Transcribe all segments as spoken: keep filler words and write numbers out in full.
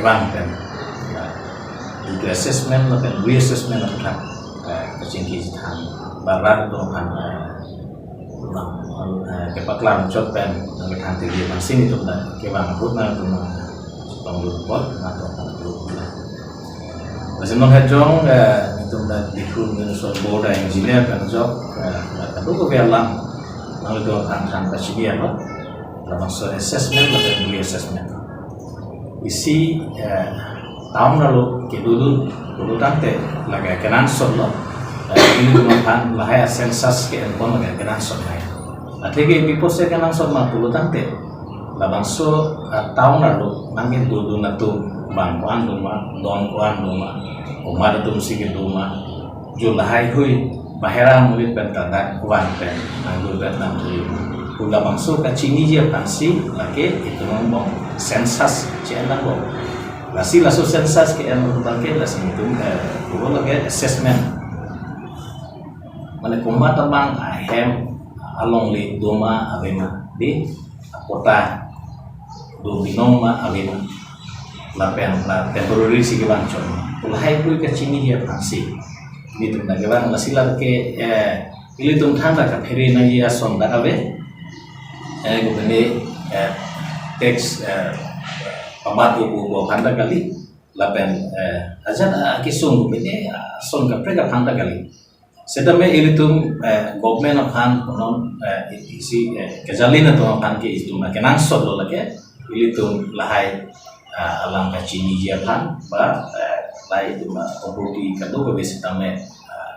Bang pen, eh, itu assessment lapen reassessment aphan, eh, kachingki chethan, ba rat atum aphan, eh, bang, eh, kepaklang chot pen nangkethan tinggi masih itu dah kevang ahut nangtum, eh, chetong dun apot nangtum aphan dun. Lasi non hejong, eh, itum dak Diphu Municipal Board a-engineer pen ajok, eh, kadokave alam nanglitum aphan than pachini alo, labangso assessment lapen reassessment. Isi, eh, town arlo kedodun pulo tangte lake kenangsot lo, eh, ilitum aphan lahai a-census ke-enpon lake kenangsot nai. Atheke bipose kenangsot ma pulo tangte, labangso, ah, town arlo nangkedodun atum bang ko-an doma, don ko-an doma, komat atum si kedoma, jo lahai hui bahera amonit pen ta dak van pen nanggur pen nangtui. Pu labangso kachiniji aphansi lake itum angbong census che-en angbong. Lasi laso census ke-en angbong ke lasi itum, eh, pulo lake assessment. Mane komat abang ahem alongle doma avema, di apota do binong ma avema, lapen la temporary si kevang chot ma. Lahai hui kachiniji aphansi nelitum dak kevang. Lasi lake, eh, ilitum than dak kaphere nangji ason dak ave. Eh, kopine, eh, tax, eh, pabat ubu ubu aphan dak kali. Lapen, eh, ajat, ah, kesung kopine, ah, ason kaprek aphan dak kali. Setame ilitum, eh, government aphan konon, eh, isi, eh, kejalin atum aphan ke itum kenangsot lo lake, ilitum lahai, eh, alam kachiniji aphan, ba, eh, lahai itum, eh, authority kadokave setame, eh,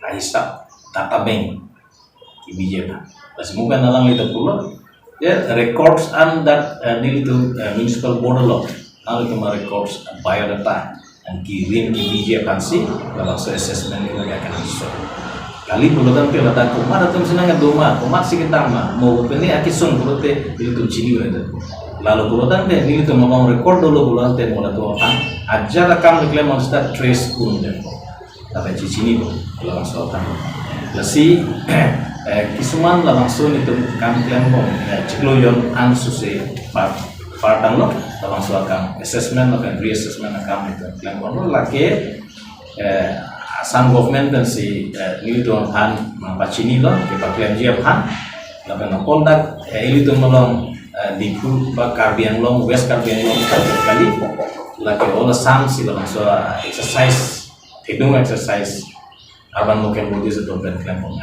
ahisap data bank kebiji aphan. Lasi mo pen alanglitum pulo, ya, records an dak, eh, nelitum, eh, municipal board lo, nanglitum records, biodata, an kirim kebiji aphansi labangso assessment ke lake kenangsot. Kali pulo tangte ladak komat atum si nangkedoma, komat si kedam ma, mo kopine akesung pulote nelitum chini udah. Lalu pulo tangte nelitum abang record dolo pulo tangte mo latum aphan ajat akam keklem monster trace un deh. Lapen chechini bo labangso aphan. Lasi, eh, kisuman labangso nelitum kam klembom, eh, chiklo jon an suse par, par tanglo, labangso akam assessment lapen reassessment akam nelitum klembomlo. Lake, eh, Assam government pensi, eh, nelitum aphan nangpachinilo, kepaklemji aphan. Lapen apot dak, eh, ilitum along, eh, Diphu ba Karbi Anglong, West Karbi Anglong kali, lake all Assam si labangso, eh, exercise, thedung exercise urban local bodies atum pen klembom.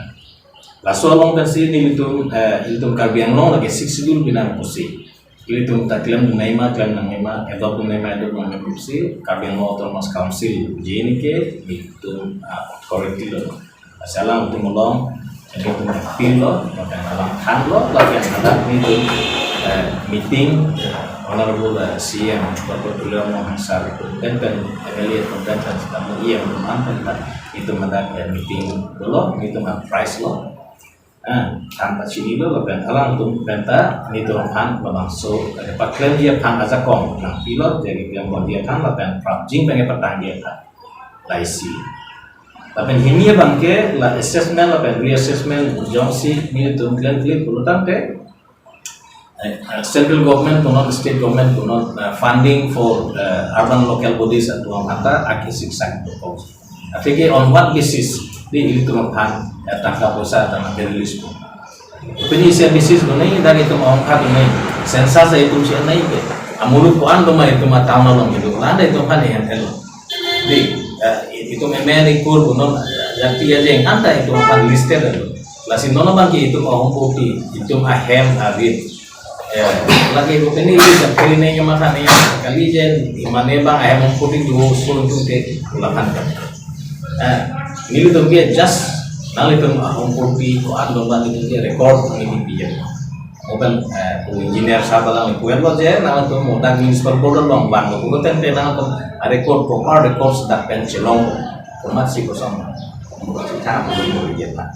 Laso along pensi nelitum, eh, ilitum Karbi Anglong lake Sixth Schedule binong pusi. Ilitum ta klemdun nangji ma, klem nangne ma, adopt dun nangji ma, adopt nangne ma pusi Karbi Anglong Autonomous Council, J N K, nelitum, ah, authority lo. Lasi alangtum along, nelitum appeal lo, lapen alang thanlo, lapen hadak nelitum, eh, meeting, eh, Honorable, eh, C M, Doctor Tuliram Ronghang sir, pen pen, M L A, pen pen, tamu E M, pen pen, nelitum hadak, eh, meeting dolo, nelitum appraise lo. Eh, than pachinilo, lapen alangtum penta nelitum aphan labangso, eh, paklemji aphan ajakong nangpilo, jadi keklembomji aphan lapen prapjin pen kepatangji aphan. Laisi. Lapen hini abangke la assessment lapen reassessment jongsi nelitum klemkle pulo tangte, eh, eh, central government punon, state government punon, eh, funding for, eh, urban local bodies atum aphan ta akisik sak dokok. Atheke on what basis di ilitum aphan, eh, tangka poisa ta nang release po? Pini isi basis dun nangji, dak itum ahongkha dun nangji, census itum si nangji ke. Amuluk ko-an doma itum atown along kedo, landa itum aphan ihem helo. Di, eh, itum emen ikur punon, eh, jati ajeng anta itum aphan listed lo. Lasi non abangke itum ahomphurti, itum ahem arit, eh, lake ko keni li jam kiri ne yama khan ne kali jen imane bang ahem ahomphurti do sun tum te lapan kan. Eh, nelitum ke just nanglitum ahomphurti ko-an doma nelitum ke record neli piye. Mo pen, eh, pu engineer sahab alang pu lo je, nanglitum mo dak municipal board along bang lo pulo tangte nanglitum record, proper records dak pen chelong. Komat si kosong. Mo si tham mo ye ta.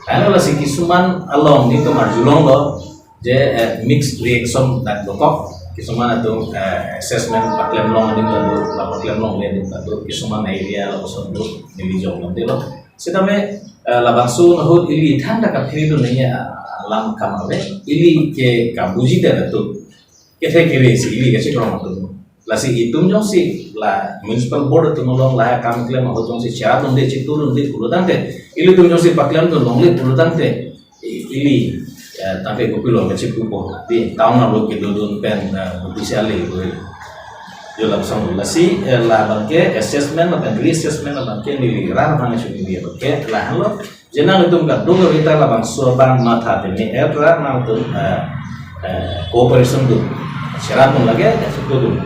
Karena lasi kisuman along nelitum arjulonglo je, eh, mixed reaction dak dokok. Kisuman atum, eh, assessment paklem long adim ta do, la paklem longle adim ta do, kisuman area la kosong do, neli jong lo delo. Setame, eh, labangso ahut ili than dak kaphere dun nangji alam akam ave, ili ke kabuji ta atum kethe kere si ili kachiklo atum. Lasi itum jongsi la municipal board atum along lahai akam klem ahut jongsi cherapdunde, chitudunde pulo tangte, ilitum jongsi paklemdun longle pulo tangte, i- ili eh, tangte kopilo kachipupo. Di town arlo kedodun pen eh, bupisi ale ko. Jo lapuson lasi eh, labangke assessment lapen reassessment labangke neli rat aphan neli chunibilo ke lahenlo. Je nangtum kadokave ta labangso abang matha peme-et ra nangtum eh, eh, cooperation dun. Cherapdun lake, chitudun.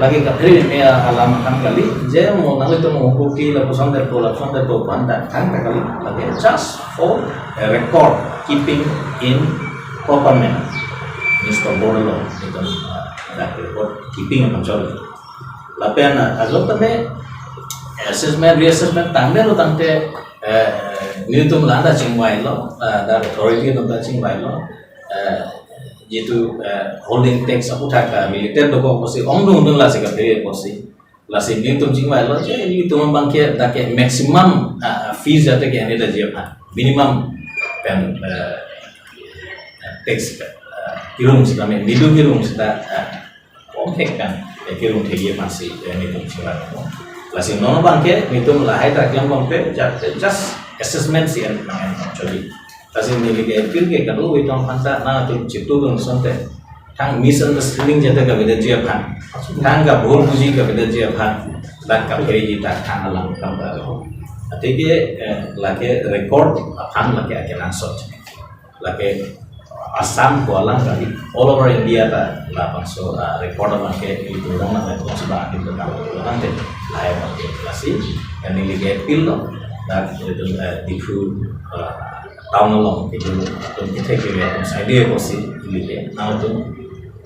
Lake kaphere me alam akam kali, je mo nanglitum mo Kuki lapuson depo, lapuson depo pu anta thangta kali. Lake just for a record keeping in proper manner. Municipal board along, itum eh, dak record keeping aphan cholo. Lapen eh, ajok tame assessment, reassessment tangdetlo tangte eh, nelitum la-an ta chingvailo, eh, the authority atum ta chingvailo, eh, jitu eh, holding tax aputhak eh, militant dokok pusi ongdung dun lasi kaphere pusi. Lasi nelitum chingvailo je nelitum abangke dak ke maximum eh, fees jate ke-en-edetji aphan, minimum pen eh, tax eh, kirung sita me, nidu kirung sita eh, komhek kan eh, kirung thekji aphansi eh, nelitum chingvailo. Lasi non abangke nelitum lahai ta klemponpe, just, just assessment si en nang-en choli. Lasi neli ke appeal ke kadokave atum aphanta nangtum chitudun asonte, thang misunderstanding jate kavedetji aphan, thang kabhul buji kavedetji aphan, dak kaphereji ta thang alam akam ta. Athe ke eh, lake record aphan lake akenangsot. Lake Assam ko alang kali, all over India ta labangso eh, record abangke itum along nang lapuson si ba adim ta tangte lahai abangke. Lasi neli ke appeal lo dak itum eh, Diphu eh, town along itum, itum kethek kere atum side ko si ili ke nangtum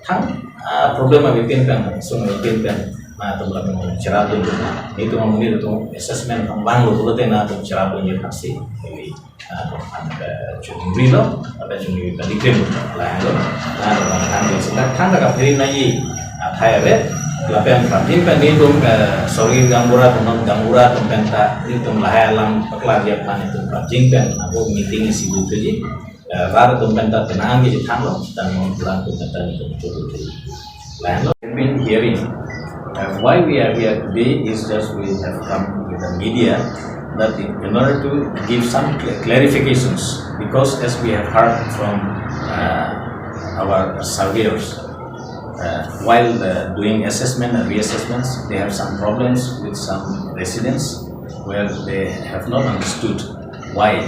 thang eh, problem abipin pen, sung abipin pen nangtum latum cherapdun. Itum amonit atum assessment abang lo pulote nangtum cherapdunji aphansi ili eh, chungrilo, lapen chungri padikim lahenlo. Nangtum thang sita thangta kaphere nangji athai ave. Lapen prapjin pen nelitum eh, sorry gaonbura atum, gaonbura atum penta nelitum lahai alam paklarji aphan itum prapjin pen ako meeting isi dothuji. Eh, rat atum penta penang ke chethanglo, dan non pulang atum penta nelitum chodothuji. Lahenlo. We've been hearing. Uh, why we are here today is just we have come with the media that in, in order to give some cl- clarifications, because as we have heard from uh, our surveyors, uh, while uh, doing assessment and reassessments, they have some problems with some residents where they have not understood why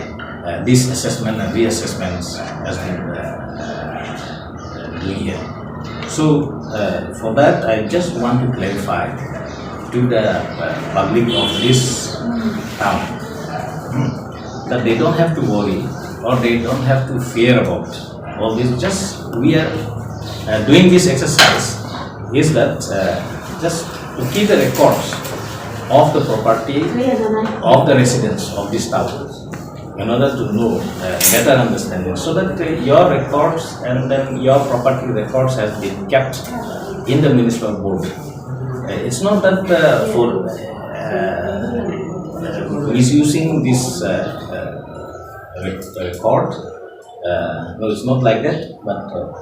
uh, this assessment and reassessments has been uh, uh, doing here. So uh, for that, I just want to clarify to the uh, public of this town, hmm, that they don't have to worry or they don't have to fear about all this. Just we are uh, doing this exercise is that uh, just to keep the records of the property of the residents of this town in order to know uh, better understanding, so that uh, your records and then your property records has been kept in the municipal board. Uh, it's not that uh, for uh, misusing this uh, uh, re- record. Uh, no, it's not like that. But uh,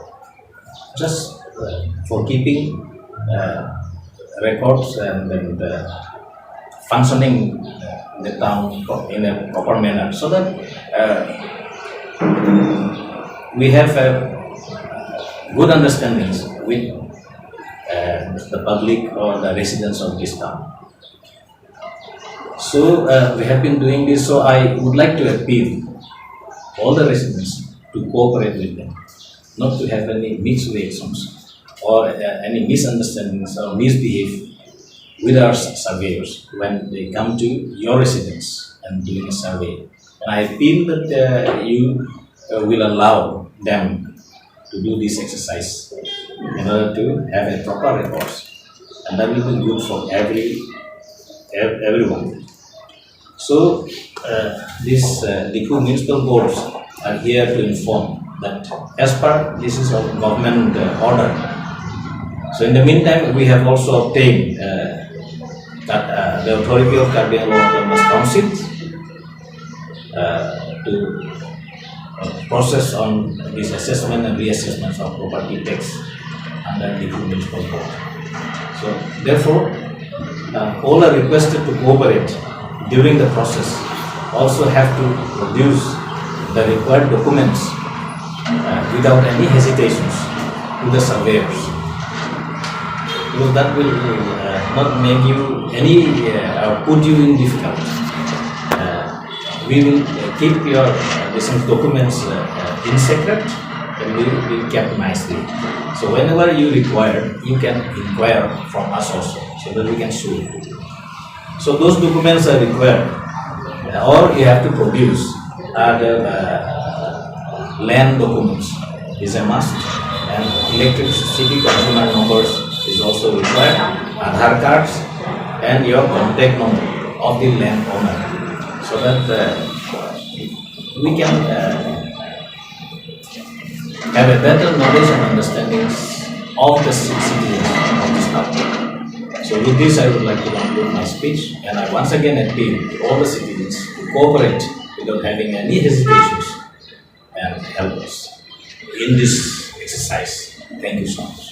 just uh, for keeping uh, records and then the functioning uh, the town co- in a proper manner, so that uh, we have a good understandings with uh, the public or the residents of this town. So uh, we have been doing this. So I would like to appeal all the residents to cooperate with them, not to have any mixed reactions or uh, any misunderstandings or misbehave with our s- surveyors when they come to your residence and doing a survey. And I feel that uh, you uh, will allow them to do this exercise in order to have a proper records, and that will be good for every ev- everyone. So uh, these uh, Diphu municipal boards are here to inform that as per this is a government uh, order. So in the meantime, we have also obtained uh, that uh, the authority of Karbi Anglong Autonomous Council uh, to uh, process on this assessment and reassessment of property tax under the municipal board. Therefore, uh, all are requested to cooperate during the process. Also have to produce the required documents uh, without any hesitations to the surveyors. Because that will uh, not make you any uh, or put you in difficulty. Uh, we will uh, keep your uh, these documents uh, uh, in secret and will be kept nicely. So whenever you require, you can inquire from us also, so that we can show it to you. So those documents are required, uh, or you have to produce are the uh, land documents is a must, and electricity consumer numbers is also required, Aadhaar cards, and your contact number of the land owner, so that uh, we can uh, have a better knowledge and understandings of the ci- citizens of this country. So with this, I would like to conclude my speech, and I once again appeal to all the citizens to cooperate without having any hesitations and help us in this exercise. Thank you so much.